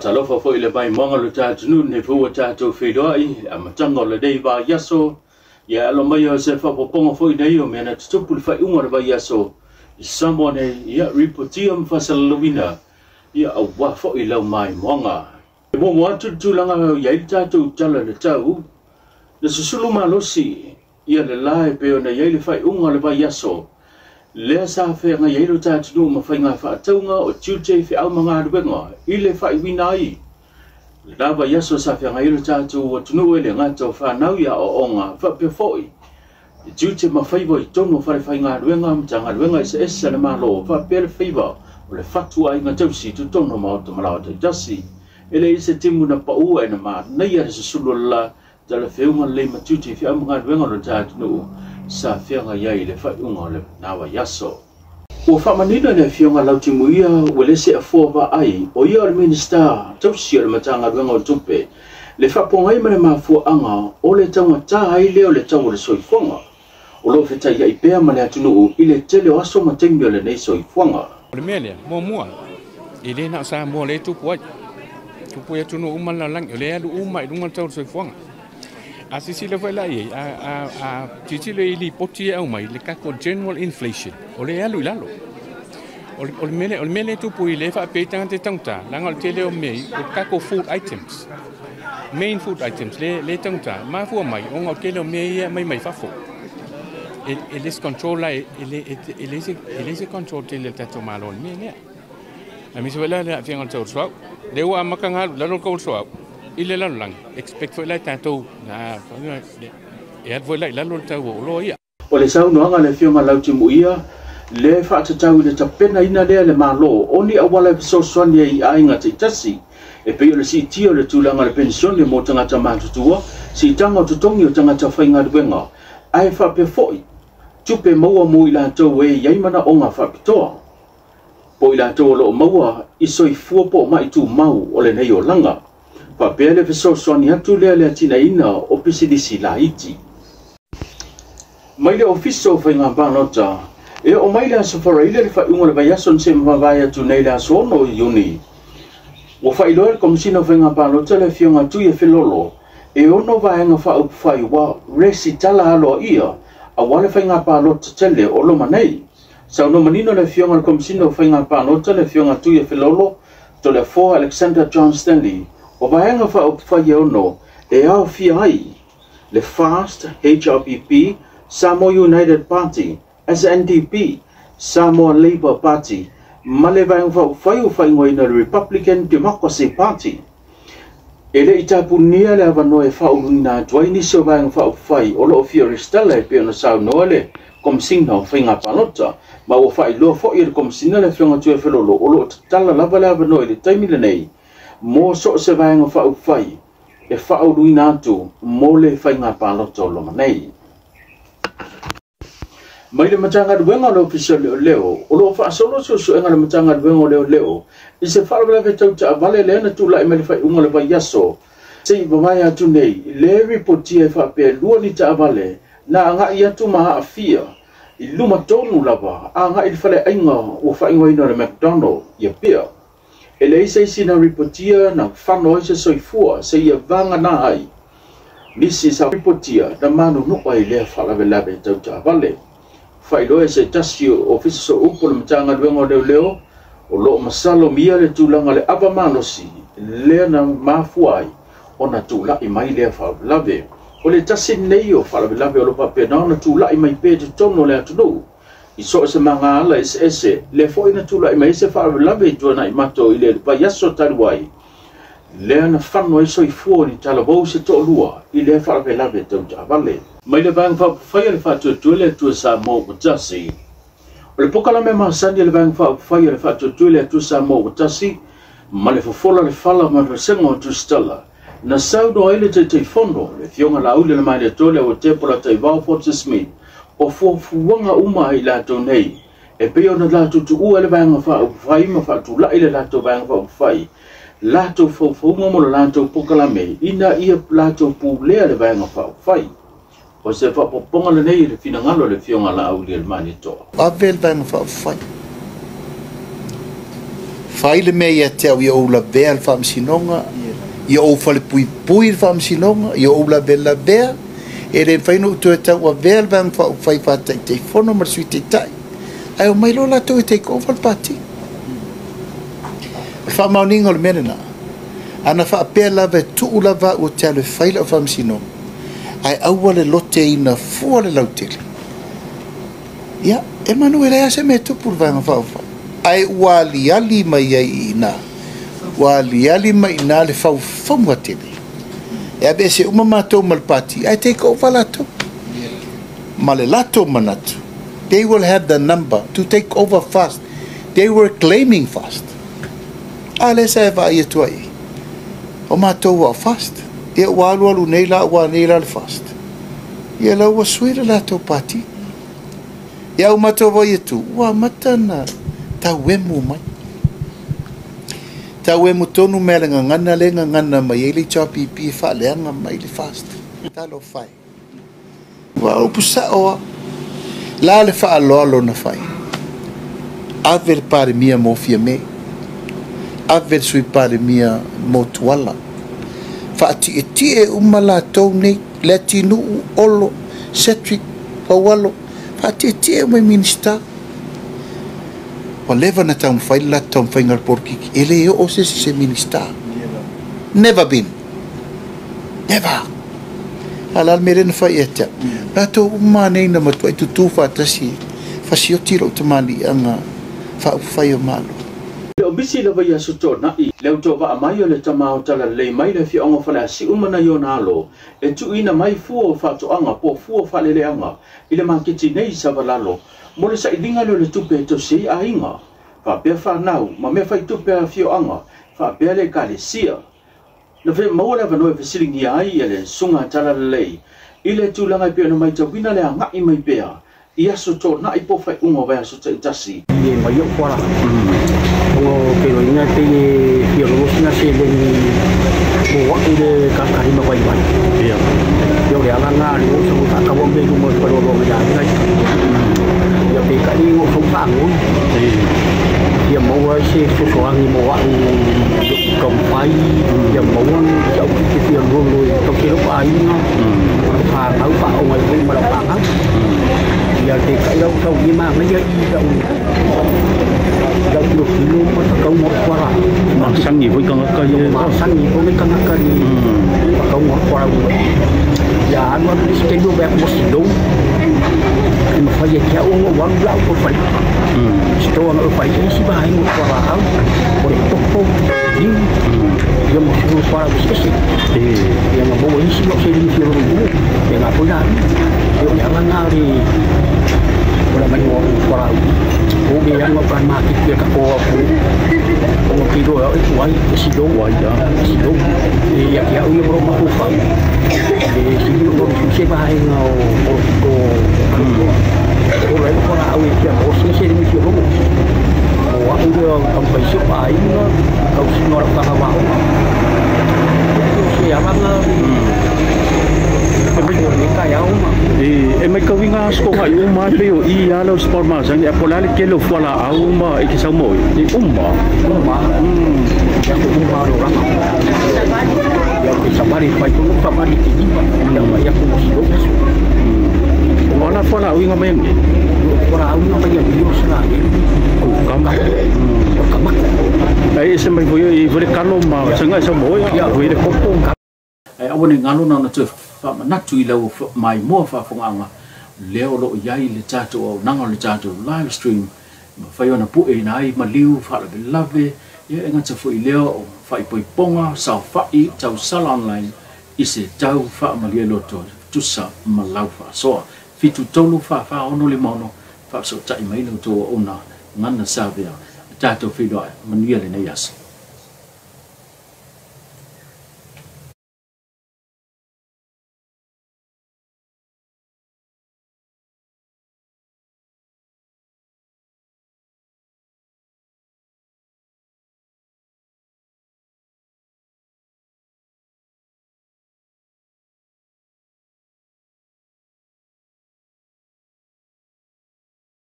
Talofa foi le maimoaga o le tatou atunuu, lenei foi ua tatou feiloai i le amataga o lenei vaiaso. Ia alo mai o se faaopoopoga foi nei o mea na tutupu le faaiuga o le vaiaso i Samoa nei, ia ripotia ma faasalalauina, ia aua foi lau maimoaga. E muamua atu le tulaga i ai le tatou tala i le tau, na susulu malosi ia le la e pei ona i ai le faaiuga o le vaiaso, lea sa feagai ai lo tatou atunuu ma faiga faatauga o tiute, feau ma galuega i le faaiuina ai. Le vaiaso sa feagai ai lo tatou atunuu e le gata o fanau i aoaoga, faapea foi tiute ma faiva i totonu o fale faigaluega, Matagaluega eseese a le Malo, faapea le faiva o le fatuaiga tausi i totonu o maota ma laoa taitasi. E leai se timu na paua e na manaia le susulu o le la talafeuga lelei ma tiute, feau ma galuega o le tatou atunuu sa feagai ai i le faaiuga o lena vaiaso. Ua faamanino le Afioga Lautimuia Uelese Afoa Vaai, o ia o le Minisita tausi o le Matagaluega o Tupe, le faapogai ma le mafuaaga o le taugata ai lea o le tau o le soifuaga o lo o fetaiai pea ma le atunuu i le tele o aso ma taimi o lenei soifuaga. O le mea lea, muamua, e le na o Samoa lea e tupu ai. Tupu i atunuu uma le lalolagi, o lea e alu uma i luga le tau o le soifuaga. A silasila foi la i ai, a tilotilo i lipoti e aumai, le tatou general inflation, o lea e alu i lalo. O le mea lea e tupu i lea e faapea ai tagata e taugata, leaga o le tele o mea o le tatou food items, main food items lea e taugata, mafua mai ona o le tele o mea ia e aumai mai fafo. E less control la, e leai se control tele a le tatou Malo i le mea lea. Aemaise foi la le aafiaga o le tau o le suauu. Lea ua amata ona alu i lalo le tau o le suauu i le lalolagi, expect foi la e tatou e alu foi la i lalo le tau o oloa ia. O le saunoaga a le Afioga Lautimuia le faatatau i le tapenaina lea e le Malo o ni auala e fesoasoani ai i aiga taitasi, e pei o le siitia o le tulaga o le penisione mo tagata matutua, siitaga o totogi o tagata faigaluega, ae faapea foi tupe maua mo i latou e i ai manaoga faapitoa, po i latou o lo o maua i soifua po o mai tumau o lenei olaga. Faapea le fesoasoani atu lea le atinaeina o pisinisi laiti. Mai le Ofisa o Faiga Palota, e oo mai le aso Faraile le faaiuga o le vaiaso na se mavae atu nei le aso 6 Iuni. Ua faailoa e le Komesina o Faiga Palota le Afioga Tuia Felolo e 6 vaega faaupufai ua resitala aloaia aua le faiga palota tele o loma nei. Saunoa manino le Afioga le Komesina o Faiga Palota le Afioga Tuia Felolo Toleafoa Alexander John Stanley, o vaega faaupufai e 6 e aofia ai le FAST, HRPP, Samoa United Party, SNDP, Samoa Labour Party, ma le vaega faaupufai ua faaigoaina le Republican Democracy Party. E le i tapunia le avanoa e faauluina atu ai nisi o vaega faaupufai o lo o fia resitala e pei ona saunoa le Komesina o Faiga Palota, ma ua faailoa foi e le Komesina le Afioga Tuia Felolo o lo o tatala lava le avanoa i le taimi lenei mo so o se vaega faaupufai e faauluina atu mo le faiga palota o loma nei. Mai le Matagaluega o le Ofisa o Leoleo, o lo o faasolo suesuega a le Matagaluega o Leoleo i se faalavelave tau taavale lea na tulai mai le faaiuga o le vaiaso se i vavae atu nei, le ripotia e faapea 2 ni taavale na agai atu ma aafia i luma tonu lava agai i le faleaiga ua faaigoaina o le McDonald i Apia. E leai se isi na ripotia na fano ai se soifua se ia vagana ai nisi sa ripotia na manunua i lea faalavelave tau taavale. Faailoa e se tasi o Ofisa Sooupu o le Matagaluega o Leoleo o lo o masalomia le tulaga le ava malosi lea na mafua ai ona tulai mai lea faalavelave. O le tasi nei o faalavelave o lo faapena ona tulai mai pea i totonu o le atunuu i so o se magaala eseese, lea foi na tulai mai se faalavelave i tuanai mato i le vaiaso talu ai, lea na fano ai soifua ni talavou se toalua i lea faalavelave tau taavale. Mai le Vaega Faaupufai a le Faatuatua le Atua Samoa ua tasi. O le polokalame masani a le Vaega Faaupufai a le Faatuatua le Atua Samoa ua tasi ma le fofola le fala ma le vasega o Tusitala, na saunoa ai le Taitaifono le Afioga Laauli le Malietoa le Auatepo Lataivao Forte Smith o fuafuaga uma ai latou nei e pei ona latou tuua le Vaega Faaupufai ma faatulai le latou Vaega Faaupufai latou faufauga mo le latou polokalame ina ia latou pulea le Vaega Faaupufai. O se faaopoopoga lenei i le finagalo o le Afioga Laauli le Malietoa. Ave le Vaega Faaupufai, Fai le mea ia te au ia ou lavea le faamasinoga, ia ou falepuipui le faamasinoga, ia ou lavelavea, e le mafai ona ou toe tauavea le vaega faaupufai faataitaifono ma le Sui Taitai, ae omai loa latou e take over le Pati. O le faamaoniga o le mea lena, ana faapea lava e tuu lava au ou te alu e fai lau faamasinoga, ae aua le loteina fua le lautele. Ia, e manu e leai lava se mea e tupu i le vaega faaupufai. Ae ua aliali mai ai i ina, ua aliali mai i ina le faufauga tele. E aveese uma matou ma le pati, ae take over latou. Ma le latou manatu, they will have the number to take over fast. They were claiming fast. A lea sa e vaai atu ai i i. O matou ua fast. Ia ua alualu nei la, ua nei la le fast. Ia la ua sui le latou pati. Ia ua matou vaai atu, ua amata ona tauemu mai. Tauemu tonu mai le gagana lea e gagana mai ai le HRPP e faaleaga mai le fast. Talofa e. Ua upu sao lava. La le faaaloalo na fai. Ave le Palemia mo Fiame. Ave le Sui Palemia mo Tuala. Faatietie uma latou nei, Leatinuu, Olo, Cedric, Paualo, faatietie uma i Minisita. Ua leva ona taumafai le latou taumafaiga o le polokiki, e le oo se isi se Minisita. Never been. Never. A o le a le mea lea na fai ia te au? Latou uma nei na matuai tutū faatasi, fasioti lou tamaliiaga faaupufai o Malo. E le o misi lava i Aso Toonai, le autovaa mai o le tama o Talalelei mai le afioaga o Faleasiu ma nai ona alo e tuuina mai fua o faatoaga po o fua faaleleaga i le maketi nei i Savalalo mo le sailiga lea o le tupe e tausi ai aiga faapea fanau ma mea faitupe a afioaga faapea le Ekalesia. Na maua le avanoa e fesiligia ai e le Susuga Talalelei i le tulaga e pei ona matauina le agai mai pea i Aso Toonai po o faaiuga o vaiaso taitasi. I e mai ou koala. Ona o ke loina e pei e fia logo sina seleni mo a'u le kakalima vaivai. Ia o le ala na le o sa whakataua me luma o te wharoa ia ngai. Ia pe kai o sou whaangoi. Ia maua ai se fesoasoani mo a'u taumafai, ia maua si au kite fia lolo e tau te lau aiga, ma lau whanau, whaonga i foi ma lau whanau. Ia te kai lau tau i māngaia i lau lau tilotilo ma takauga o kuara. Masangi foi kangaka ia. Masangi foi le kangaka ni takauga o kuara ua. Ia alu alu le isi taimi o vaeatu mo silou. E mawhai e te au ona o alu lau o whare. Sitoa na o whare e isi vaenga o kuara au. O le popo, liu, ia mo sulu kuara o ese. Ia nga maua isi o se limi fia lolo i ia ngā foi la. E o le ala ngā re o la mai o kuara au. O le anga o ka maketi e kakoa o o ngā kiroa o e tuai, e silou. E silou. E ia ki au ia moro mahu whau. E sili o tonu se vaenga o o o lai o kora au e kia mo se se limi fia lolo. O au lea au pai se pa aiga, kau sino lau kanga wa o. O se alanga e mai o le kai au ma. E mai kau inga asko ngai uma pe o i ala o sport ma sangi a pola le kelo fuala au ma e ke sau mo e uma. Uma. Ia ko uma ro ranga. Ia ko samari pai tonu samari ki lima. Ia mai ia ko mo silo aso. O ala fuala au inga mai ngi. O kora au inga mai ia o sala e. Ko kama. O kamako. Ai se mai foi i vole kalo ma sanga sa mo ia foi le popo. Ai aua ne galo na ona toe faamanatu i lau maimoa faafogaaga lea o loo iai le tatou auaunaga o le tatou live stream e mafai ona pueina ai maliu faalavelave ia e gata foi lea o faaipoipoga saofai tausala online i se tau faamalie loto tusa ma lau faasoa 7 3 4 4 6 5 6 faafesootai mai la outou auauna gana savea tatou feiloai manuia lenei aso.